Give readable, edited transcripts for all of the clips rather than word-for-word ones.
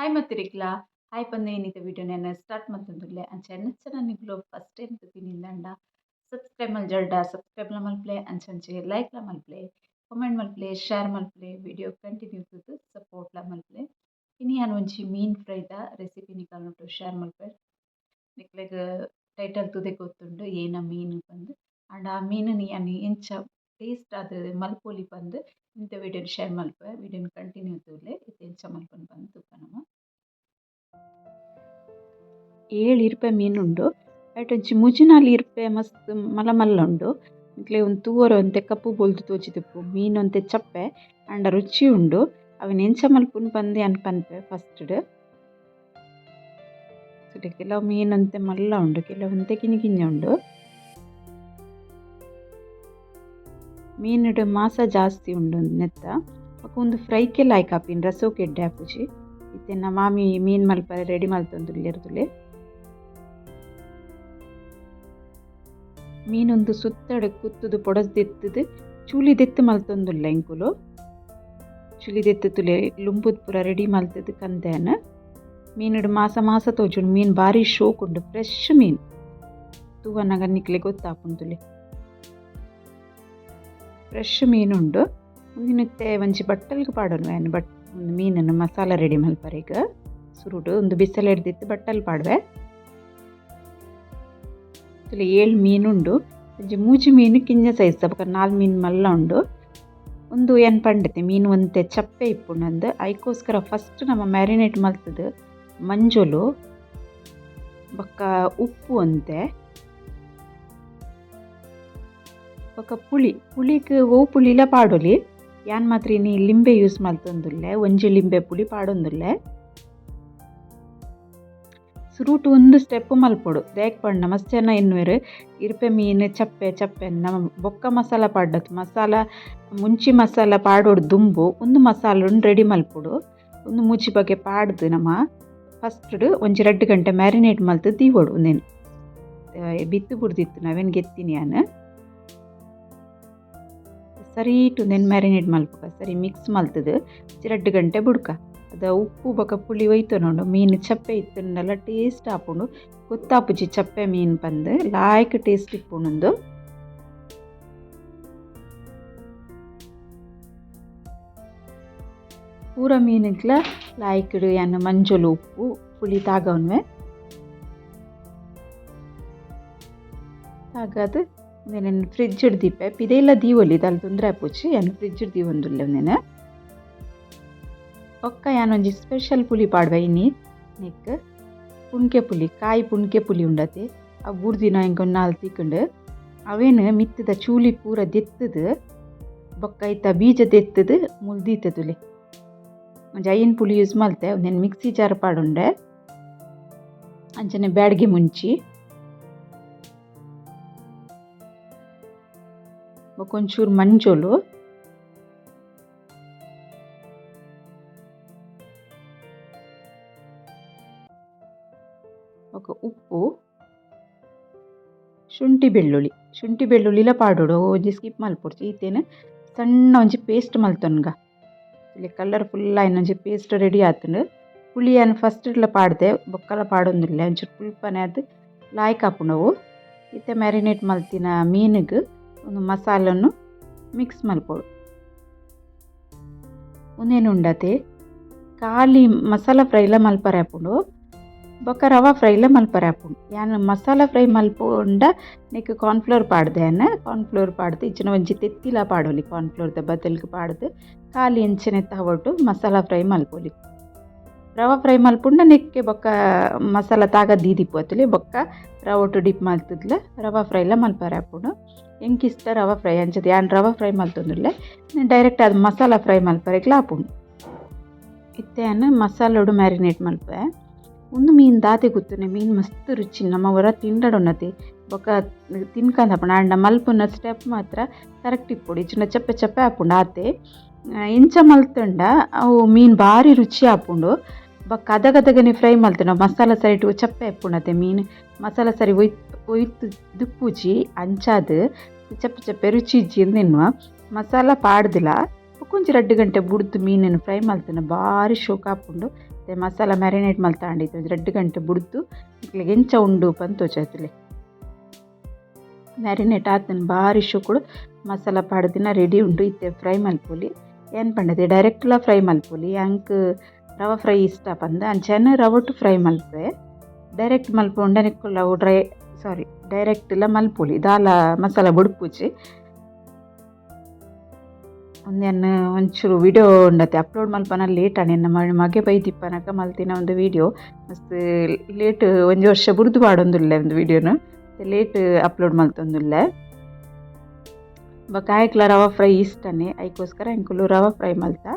Hi ಮತ್ತಿರಿಕ್ಲಾ hi ಪಂದೆ ಏನಿದೆ video ನಾನು start ಮಲ್ತೊಂದುಲ್ಲೆ. ಅಂಚ ಎನ್ನಚ್ಚನ ನಿಕ್ಲು ಫಸ್ಟ್ ಟೈಮ್ ತೂಪಿನಿಂದಾಂಡ ಸಬ್ಸ್ಕ್ರೈಬ್ ಮಲ್ಜರ್ಡ ಸಬ್ಸ್ಕ್ರೈಬ್ಲ ಮಲ್ಪುಲೆ, ಅಂಚಂಚೆ ಲೈಕ್ಲ ಮಲ್ಪುಲೆ, ಕಾಮೆಂಟ್ ಮಲ್ಪುಲೆ, ಶೇರ್ ಮಲ್ಪುಲೆ, ವಿಡಿಯೋ ಕಂಟಿನ್ಯೂ ತೂದು ಸಪೋರ್ಟ್ಲ ಮಲ್ಪುಲೆ. ಇನಿ ಯಾನ್ ಒಂಜಿ ಮೀನ್ ಫ್ರೈದ ರೆಸಿಪಿ ನಿಕಲ್ನೊಟ್ಟು ಶೇರ್ ಮಲ್ಪೆ. ನಿಕ್ಲೆಗ್ ಟೈಟಲ್ ತೂದೆ ಗೊತ್ತುಂಡು ಏನ ಮೀನು ಪಂದ್. ಆಂಡ ಆ ಮೀನುನು ಯಾನ್ ಎಂಚ ಟೇಸ್ಟ್ ಆದ್ ಮಲ್ಪೊಲಿ ಪಂದ್ ಇಂತ ವಿಡಿಯೋನ್ ಶೇರ್ ಮಲ್ಪುವೆ. ವಿಡಿಯೋನ್ ಕಂಟಿನ್ಯೂ ತೂಲೆ. ಇತ್ತೆ ಎಂಚ ಮಲ್ಪುನು ಪಂದ್ ತೂಪ ನಮ. ಏಳ್ ಇರ್ಪೆ ಮೀನು ಉಂಡು. ಐಟ್ ಒಂಜಿ ಮೂಜಿ ನಾಲ್ ಇರ್ಪೆ ಮಸ್ತ್ ಮಲ್ಲ ಮಲ್ಲ ಉಂಡು. ನಿಕ್ಲೆ ಒಂಜಿ ತೂವರೆ ಒಂತೆ ಕಪ್ಪು ಬೊಲ್ದು ತೋಜಿದಿಪ್ಪು. ಮೀನ್ ಒಂತೆ ಚಪ್ಪೆ ಆಂಡ ರುಚಿ ಉಂಡು. ಅವೆನ್ ಎಂಚ ಮಲ್ಪುನು ಪಂದ್ ಯಾನ್ ಪನ್ಪೆ ಫಸ್ಟ್ ಡ್. ಕೆಲವು ಮೀನ್ ಒಂತೆ ಮಲ್ಲ ಉಂಡು, ಕೆಲವು ಒಂತೆ ಕಿನ್ನಿ ಕಿನ್ನಿ ಉಂಡು. ಮೀನುಡು ಮಾಸ ಜಾಸ್ತಿ ಉಂಡು ನೆತ್ತ. ಬೊಕ ಉಂದು ಫ್ರೈಕೆ ಲಾಯ್ಕ್ ಆಪಿನ ರಸೋಕು ಎಡ್ಡೆ ಆಪುಜಿ. ಇತ್ತೆ ಎನ್ನ ಮಾಮಿ ಮೀನ್ ಮಲ್ಪರೆ ರೆಡಿ ಮಲ್ತೊಂದುಲ್ಲೆರ್ ತೂಲೆ. ಮೀನ್ ಉಂದು ಸುತ್ತಡ್ ಕುತ್ತುದು ಪೊಡಸ್ ದೆತ್ತುದು ಚೂಲಿ ದೆತ್ತ್ ಮಲ್ತೊಂದುಲ್ಲೆ ಎಂಕುಲು. ಚೂಲಿ ದೆತ್ತ್ ತೂಲೆ ಲುಂಬುದು ಪೂರ ರೆಡಿ ಮಲ್ತುದು ಕಂತೆನ್. ಮೀನುಡು ಮಾಸ ಮಾಸ ತೋಜುಂಡು, ಮೀನ್ ಬಾರಿ ಶೋಕ್ ಉಂಡು, ಫ್ರೆಶ್ ಮೀನ್. ತೂವನಗ ನಿಕ್ಲೆಗ್ ಗೊತ್ತಾಪುಂಡು ತೂಲೆ. ಫ್ರೆಶ್ ಮೀನ್ ಉಂಡು. ಉಂದೆನ್ ಇತ್ತೆ ಒಂಜಿ ಬಟ್ಟಲ್ಗ್ ಪಾಡೊನುವೆ ಯಾನ್ ಬಟ್ ಮೀನುನು ಮಸಾಲ ರೆಡಿ ಮಲ್ಪರೆಗ್. ಸುರುಟು ಉಂದು ಬಿಸಲೆಡ್ದಿತ್ತ್ ಬಟ್ಟಲ್ ಪಾಡುವೆ. ತೂಲೆ ಏಳ್ ಮೀನ್ ಉಂಡು. ಒಂಜಿ ಮೂಜಿ ಮೀನ್ ಕಿಂಜ ಸೈಜ್ ದ ಬೊಕ ನಾಲ್ ಮೀನ್ ಮಲ್ಲ ಉಂಡು. ಉಂದು ಯಾನ್ ಪಂಡತೆ ಮೀನ್ ಒಂತೆ ಚಪ್ಪೆ ಇಪ್ಪುಂಡು ಅಂದ್. ಐಕೋಸ್ಕರ ಫಸ್ಟ್ ನಮ ಮ್ಯಾರಿನೇಟ್ ಮಲ್ತುದು ಮಂಜೊಲು ಬೊಕ್ಕ ಉಪ್ಪು ಒಂತೆ ಬೊಕ್ಕ ಪುಳಿ, ಪುಳಿಕ್ ಒವು ಪುಳಿಲ ಪಾಡೊಲಿ. ಯಾನ್ ಮಾತ್ರ ಇನಿ ಲಿಂಬೆ ಯೂಸ್ ಮಲ್ತೊಂದುಲ್ಲೆ. ಒಂಜಿ ಲಿಂಬೆ ಪುಳಿ ಪಾಡೊಂದುಲ್ಲೆ. ಸುರುಟು ಉಂದು ಸ್ಟೆಪ್ ಮಲ್ಪೊಡು. ದಾಯೆಗ್ ಪಂಡ ಮಸ್ತ್ ಜನ ಎನ್ನುವೆರ್ ಇರ್ಪೆ ಮೀನ್ ಚಪ್ಪೆ ಚಪ್ಪೆ ನಮ ಬೊಕ್ಕ ಮಸಾಲ ಪಾಡ್ಡತ್ ಮಸಾಲ ಮುಂಚಿ ಮಸಾಲ ಪಾಡೊಡು ದುಂಬು ಉಂದು ಮಸಾಲನ್ ರೆಡಿ ಮಲ್ಪೊಡು. ಉಂದು ಮೂಜಿ ಬಗೆ ಪಾಡ್ದ್ ನಮ ಫಸ್ಟ್ ಒಂಜಿ ರಡ್ಡ್ ಗಂಟೆ ಮ್ಯಾರಿನೇಟ್ ಮಲ್ತ್ ದೀವೊಡು ಉಂದೆನ್. ಬಿತ್ತ್ ಬುಡ್ದಿತ್ತಿನ ಅವೆನ್ ಗೆತ್ತಿನಿ ಯಾನ್. ಸರೀಟ್ ಉಂದೆನ್ ಮ್ಯಾರಿನೇಟ್ ಮಲ್ಪುಗ ಸರಿ ಮಿಕ್ಸ್ ಮಲ್ತ್‌ದ್ ಒಂಜಿ ರಡ್ಡ್ ಗಂಟೆ ಬುಡ್ಕ. ಅದ ಉಪ್ಪು ಬೊಕ ಪುಳಿ ಒಯ್ತೊನೊಡು. ಮೀನ್ ಚಪ್ಪೆ ಇತ್ತ್ಂಡಲ ಟೇಸ್ಟ್ ಆಪುಂಡು. ಗೊತ್ತಾಪುಜಿ ಚಪ್ಪೆ ಮೀನ್ ಪಂದ್ ಲಾಯ್ಕ್ ಟೇಸ್ಟ್ ಇಪ್ಪುಂಡು ಉಂದು. ಪೂರ ಮೀನುಗ್ಲ ಲಾಯ್ಕ್‌ಡ್ ಯಾನ್ ಮಂಜೊಲು ಉಪ್ಪು ಪುಳಿ ತಾಗವೊನುವೆ. ತಾಗಾದ್ ಉಂದೆನ್ ಫ್ರಿಡ್ಜ್ ಡ್ ದೀಪೆ. ಪಿದಯಿಲ ದೀವೊಲಿ ದಾಲ ತೊಂದರೆ ಆಪುಜಿ. ಯಾನ್ ಫ್ರಿಡ್ಜ್ ಡ್ ದೀವೊಂದುಲ್ಲೆ ಉಂದೆನ್. ಬೊಕ್ಕ ಯಾನ್ ಒಂಜಿ ಸ್ಪೆಷಲ್ ಪುಳಿ ಪಾಡುವೆ ಇನಿ ನೆಕ್ಕ್ ಪುಣ್ಕೆ ಪುಳಿ ಕಾಯಿ ಪುಣ್ಕೆ ಪುಳಿ ಉಂಡತೆ ಅವು ಬೂರ್ದಿನ ಎಂಕ್ ಒಂಜಿ ನಾಲ್ ತಿಕ್ಕುಂಡು. ಅವೆನ್ ಮಿತ್ತುದ ಚೂಲಿ ಪೂರ ದೆತ್ತುದು ಬೊಕ್ಕ ಐತ ಬೀಜ ದೆತ್ತುದು ಮೂಲು ದೀತೆ ತೂಲೆ. ಒಂಜಿ ಐನ್ ಪುಳಿ ಯೂಸ್ ಮಲ್ತೆ. ಉಂದೆನ್ ಮಿಕ್ಸಿ ಜಾರ್ ಪಾಡೊಂಡೆ. ಅಂಚನೆ ಬ್ಯಾಡ್ಗೆ ಮುಂಚಿ. ಬೊಕ ಒಂಚೂರು ಮಂಜೊಲು. ಬೊಕ ಉಪ್ಪು. ಶುಂಠಿ ಬೆಳ್ಳುಳ್ಳಿ, ಶುಂಠಿ ಬೆಳ್ಳುಳ್ಳಿಲ ಪಾಡೊಡು ಒಂಜಿ ಸ್ಕಿಪ್ ಮಲ್ಪೊಡ್ಚಿ. ಇತ್ತೆನ್ ಸಣ್ಣ ಒಂಜಿ ಪೇಸ್ಟ್ ಮಲ್ತೊನ್ಗ. ಕಲರ್ ಫುಲ್ ಆಯಿನ ಒಂಜಿ ಪೇಸ್ಟ್ ರೆಡಿ ಆತ್ಂಡ್. ಪುಳಿ ಯಾನ್ ಫಸ್ಟ್ ಡ್ಲ ಪಾಡ್ದೆ ಬೊಕ್ಕಲ ಪಾಡೊಂದುಲ್ಲೆ ಒಂಚೂರು ಪುಲ್ಪನೆ ಆದ್ ಲಾಯ್ಕ್ ಆಪುಂಡು ಅವು. ಇತ್ತೆ ಮ್ಯಾರಿನೇಟ್ ಮಲ್ತಿನ ಮೀನುಗ್ ಉಂದು ಮಸಾಲನ್ ಮಿಕ್ಸ್ ಮಲ್ಪೊಡು. ಉಂದೆನ್ ಉಂಡತೆ ಖಾಲಿ ಮಸಾಲ ಫ್ರೈಲ ಮಲ್ಪರೆ ಆಪುಂಡು ಬೊಕ್ಕ ರವಾ ಫ್ರೈಲ ಮಲ್ಪರೆ ಆಪುಂಡು. ಯಾನ್ ಮಸಾಲ ಫ್ರೈ ಮಲ್ಪುಂಡ ನೆಕ್ಕ್ ಕಾರ್ನ್‌ಫ್ಲೋರ್ ಪಾಡ್ದೆ ಯಾನ್. ಕಾರ್ನ್‌ಫ್ಲೋರ್ ಪಾಡ್ದ್ ಇಜ್ಜಿಂಡ ಒಂಜಿ ತೆತ್ತಿಲ ಪಾಡೊಲಿ ಕಾರ್ನ್‌ಫ್ಲೋರ್ದ ಬದಲ್ಗ್ ಪಾಡ್ದ್ ಖಾಲಿ ಇಂಚನೆ ತವೊಟು ಮಸಾಲ ಫ್ರೈ ಮಲ್ಪೊಲಿ. ರವಾ ಫ್ರೈ ಮಲ್ಪುಂಡ ನೆಕ್ಕೆ ಬೊಕ್ಕ ಮಸಾಲ ತಾಗದ್ ದೀದಿಪ್ಪು ಬೊಕ್ಕ ರವೊಟು ಡಿಪ್ ಮಲ್ತುದ್ಲ ರವಾ ಫ್ರೈಲ ಮಲ್ಪರೆ ಆಪುಂಡು. ಎಂಕ್ ಇಷ್ಟ ರವಾ ಫ್ರೈ ಅಂಚದ ಯಾನ್ ರವಾ ಫ್ರೈ ಮಲ್ತೊಂದುಲ್ಲೆ. ಡೈರೆಕ್ಟ್ ಆದ್ ಮಸಾಲ ಫ್ರೈ ಮಲ್ಪರೆಗ್ಲ ಆಪುಂಡು. ಇತ್ತೆ ಯಾನ್ ಮಸಾಲೊಡು ಮ್ಯಾರಿನೇಟ್ ಮಲ್ಪುವೆ. ಉಂದು ಮೀನ್ ದಾದೆ ಗೊತ್ತುಂಡೆ ಮೀನ್ ಮಸ್ತ್ ರುಚಿ ನಮ ಒರ ತಿಂಡಡೊನತೆ ಬೊಕ್ಕ ತಿನ್ಕಂದಪುಂಡು ಆಂಡ ಮಲ್ಪುನ ಸ್ಟೆಪ್ ಮಾತ್ರ ಕರೆಕ್ಟ್ ಇಪ್ಪೊಡು ಇಜ್ಜಿಂಡ ಚಪ್ಪೆ ಚಪ್ಪೆ ಆಪುಂಡು ಆತೆ. ಇಂಚ ಮಲ್ತುಂಡ ಅವು ಮೀನ್ ಬಾರಿ ರುಚಿ ಆಪುಂಡು. ಬೊಕ್ಕ ಅದಗದಗನೆ ಫ್ರೈ ಮಲ್ತುಂಡ ಮಸಾಲ ಸರಿಟ್ ಚಪ್ಪೆ ಇಪ್ಪುಂಡತೆ ಮೀನ್ ಮಸಾಲ ಸರಿ ಒಯ್ತ್ ದಿಪ್ಪುಜಿ ಅಂಚಾದ್ ಚಪ್ಪೆ ಚಪ್ಪೆ ರುಚಿ ಇಜ್ಜಿ ಇಂದ್ ಎನ್ನುವ. ಮಸಾಲ ಪಾಡ್ದಿಲ ಬೊಕ ಬೊಕ್ಕೊಂಜಿ 2 ಗಂಟೆ ಬುಡ್ದು ಮೀನನ್ನು ಫ್ರೈ ಮಲ್ತನ ಬಾರಿ ಶೋಕ್ ಆಪುಂಡು. ಮಸಾಲ ಮ್ಯಾರಿನೇಟ್ ಮಲ್ತಾಂಡ ಒಂಜಿ 2 ಗಂಟೆ ಬುಡ್ದು ನಿಕ್ಲೆಗ್ ಎಂಚ ಉಂಡು ಪಂದ್ ತೋಜಾಯ್ತುಲೆ. ಮ್ಯಾರಿನೇಟ್ ಆತನ ಬಾರಿ ಶೋಕುಡು ಮಸಾಲ ಪಾಡ್ದಿನ ರೆಡಿ ಉಂಡು. ಇತ್ತೆ ಫ್ರೈ ಮಲ್ಪೊಲಿ. ಏನ್ ಪಂಡತೆ ಡೈರೆಕ್ಟ್ಲಾ ಫ್ರೈ ಮಲ್ಪೊಲಿ. ಅಂಕ್ ರವೆ ಫ್ರೈ ಇಷ್ಟ ಪಂದ್ ಅಂಚನೆ ರವಟು ಫ್ರೈ ಮಲ್ಪೆ. ಡೈರೆಕ್ಟ್ ಮಲ್ಪೊಂಡ ನಿಕ್ಕುಲ ಅವು ಡ್ರೈ ಸಾರಿ ಡೈರೆಕ್ಟ್ಲ ಮಲ್ಪೊಲಿ ದಾಲ ಮಸಾಲ ಬುಡ್ಪುಜಿ. ಉಂದೆನ್ ಒಂಚೂರು ವಿಡಿಯೋ ಉಂಡತೆ ಅಪ್ಲೋಡ್ ಮಲ್ಪನ ಲೇಟ್ ಆಂಡ್. ಎನ್ನ ಮಗೆ ಬೈದಿಪ್ಪನಕ ಮಲ್ತಿನ ಒಂದು ವಿಡಿಯೋ ಮಸ್ತ್ ಲೇಟ್, ಒಂಜಿ ವರ್ಷ ಬುಡ್ದು ಪಾಡೊಂದುಲ್ಲೆ. ಒಂದು ವಿಡಿಯೋನು ಲೇಟ್ ಅಪ್ಲೋಡ್ ಮಲ್ತೊಂದುಲ್ಲೆ. ಬೊಕ ಆಯಕ್ಲ ರವೆ ಫ್ರೈ ಇಷ್ಟನೇ, ಐಕೋಸ್ಕರ ಎಂಕುಲು ರವೆ ಫ್ರೈ ಮಲ್ತ.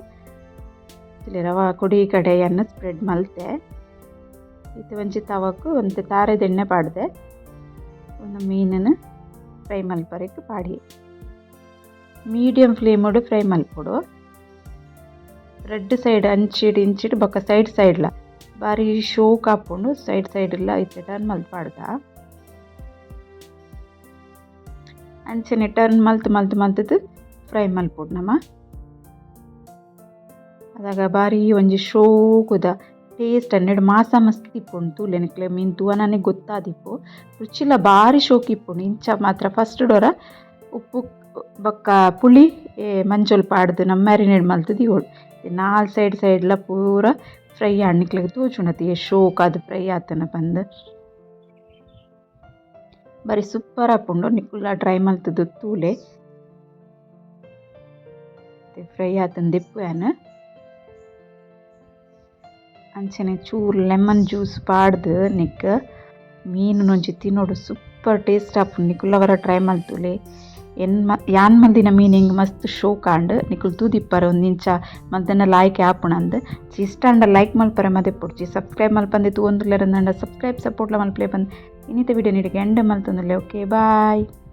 ರವೆ ಕೊಡಿ ಕಡೆಯನ್ನು ಸ್ಪ್ರೆಡ್ ಮಲ್ತೆ. ಇತ್ತೆ ಒಂಜಿ ತವಕ್ ಒಂತೆ ತಾರೆದ ಎಣ್ಣೆ ಪಾಡ್ದೆ. ಒಂದು ಮೀನನ್ನು ಫ್ರೈ ಮಲ್ಪರೆಗ್ ಪಾಡಿ. ಮೀಡಿಯಂ ಫ್ಲೇಮುಡು ಫ್ರೈ ಮಲ್ಪೊಡು. ರಡ್ಡ್ ಸೈಡ್ ಅಂಚಿಡ್ ಇಂಚಿಡ್ ಬೊಕ ಸೈಡ್ ಸೈಡ್ಲ ಬಾರಿ ಶೋಕ್ ಆಪುಂಡು. ಸೈಡ್ ಸೈಡ್ಲ ಇತ್ತೆ ಟರ್ನ್ ಮಲ್ತ್ ಪಾಡ್ದ. ಅಂಚನೆ ಟರ್ನ್ ಮಲ್ತ್ ಮಲ್ತ್ ಮಲ್ತ್‌ದ್ ಫ್ರೈ ಮಲ್ಪೊಡು ನಮ. ಅದಗ ಬಾರಿ ಒಂಜಿ ಶೋಕುದ ಟೇಸ್ಟ್ ಅನ್ನೆಡ್ ಮಾಸ ಮಸ್ತ್ ಇಪ್ಪುಂಡು. ತೂಲೆ, ನಿಕ್ಲೆ ಮೀನ್ ತೂವನನೆ ಗೊತ್ತಾದಿಪ್ಪು. ರುಚಿಲ ಬಾರಿ ಶೋಕು ಇಪ್ಪುಂಡು. ಇಂಚ ಮಾತ್ರ ಫಸ್ಟ್ ಡೊರ ಉಪ್ಪು ಬೊಕ್ಕ ಪುಳಿ ಮಂಜೊಲ್ ಪಾಡ್ದ್ ನಮ ಮ್ಯಾರಿನೇಟ್ ಮಲ್ತ್ ದೀವೊಡು. ನಾಲ್ ಸೈಡ್ ಸೈಡ್ಲ ಪೂರ ಫ್ರೈ ಆಂಡ್. ನಿಕ್ಲೆಗ್ ತೋಜುಂಡತೆ ಏತ್ ಶೋಕಾದ್ ಫ್ರೈ ಆತುಂಡು ಪಂದ್. ಬಾರಿ ಸೂಪರ್ ಆಪುಂಡು. ನಿಕುಲ್ಲ ಟ್ರೈ ಮಲ್ತ್‌ದ್ ತೂಲೆ. ಫ್ರೈ ಆತುಂಡು, ದೆಪ್ಪುವೆ ಯಾನ್. ಅಂಚನೆ ಚೂರು ಲೆಮನ್ ಜ್ಯೂಸ್ ಪಾಡ್ದ್ ನೆಕ್ಕ್ ಮೀನ್ ಒಂಜಿ ತಿನೊಡು, ಸೂಪರ್ ಟೇಸ್ಟ್ ಆಪುಂಡು. ನಿಕುಲ್ಲ ಒರ ಟ್ರೈ ಮಲ್ತುಲೆ. ಎನ್ ಯಾನ್ ಮಲ್ದಿನ ಮೀನ್ ಎಂಕ್ ಮಸ್ತ್ ಶೋಕ್ ಆಂಡ್. ನಿಕುಲು ತೂದಿಪ್ಪರ್ ಒಂದಿಂಚ ಮಲ್ತನ ಲಾಯ್ಕ್ ಆಪುಂಡು. ಇಷ್ಟ ಆಂಡ ಲೈಕ್ ಮಲ್ಪರೆ ಮದಪೊಡ್ಚಿ. ಸಬ್ಸ್ಕ್ರೈಬ್ ಮಲ್ಪಂದೆ ತೂವೊಂದುಲ್ಲೆರ್ ಅಂದಾಂಡ ಸಬ್ಸ್ಕ್ರೈಬ್ ಸಪೋರ್ಟ್ಲ ಮಲ್ಪಲೆ ಪಂದ್ ಇನಿತ ವಿಡಿಯೋ ಇಡೆಗ್ ಎಂಡ್ ಮಲ್ತೊಂದುಲ್ಲೆ. Okay, bye.